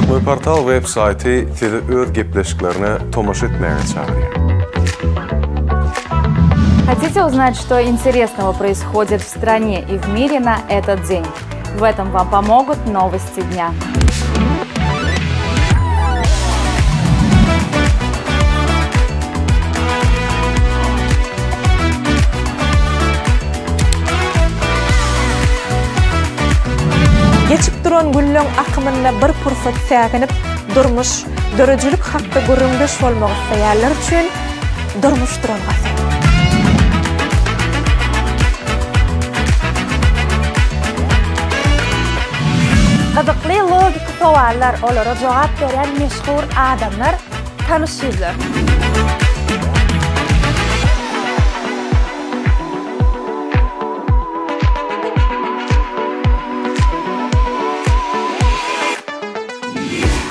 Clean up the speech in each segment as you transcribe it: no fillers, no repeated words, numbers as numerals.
Türkmenportal web saýty sizi öz gepleşiklerine tomaşa etmäge çagyrýar. Хотите узнать, что интересного происходит в стране и в мире на этот день? В этом вам помогут новости дня. Geçip duran günleň akymynda bir pursat säginip, durmuş, döredijilik hakda gürrüňdeş bolmak isleýänler üçin Durmuş duralgasy. Gyzykly logiki sowallar, olara jogap berýän meşhur adamlar, tanyş ýüzler.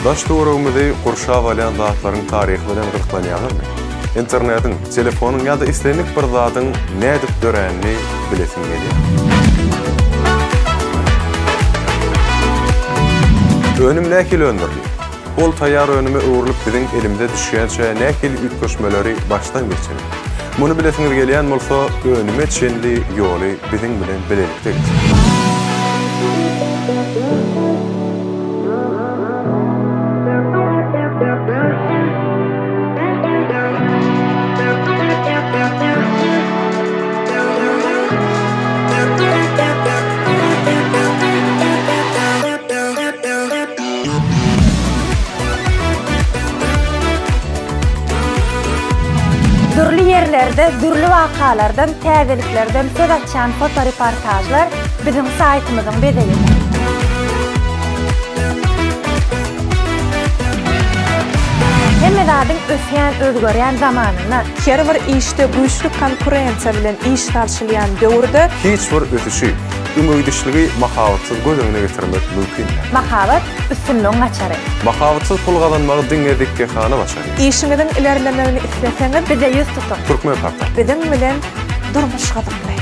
Daş-töweregimizi gurşap alýan zatlaryň taryhy bilen gyzyklanýaňyzmy? Internetiň, telefonyň ýa-da islendik bir zadyň nädip döränini bilesiň gelýär. Önüm nähili öndürilýär? Ol taýýar önüme öwrülip biziň elimize düşýänçä nähili üýtgeşmeleri başdan geçirýär? Muny bilesiňiz gelýän bolsa, önüme çenli ýoly biziň bilen bilelikde geçiň. Dürli ýerlerde dürli wakalardan, täzeliklerden söz açýan fotoreportažlar biziň saýtymyzyň bezegidir. Hemme zadyň ösýän, özgerýän zamanynda. Her bir işde güýçli konkurensiýa bilen iş salşylýan döwürde. Hiç bir ösüşi, öňegidişligi mahabatsyz göz öňüne getirmek mümkin däl. Mahabat, üstünligiň açary. Mahabatsyz pul gazanmagy diňe zikgehana başarýar. Işiňiziň ilerlemegini isleseňiz. Bize ýüz tutuň. Türkmen portal. Biziň bilen durmuş gyzykly.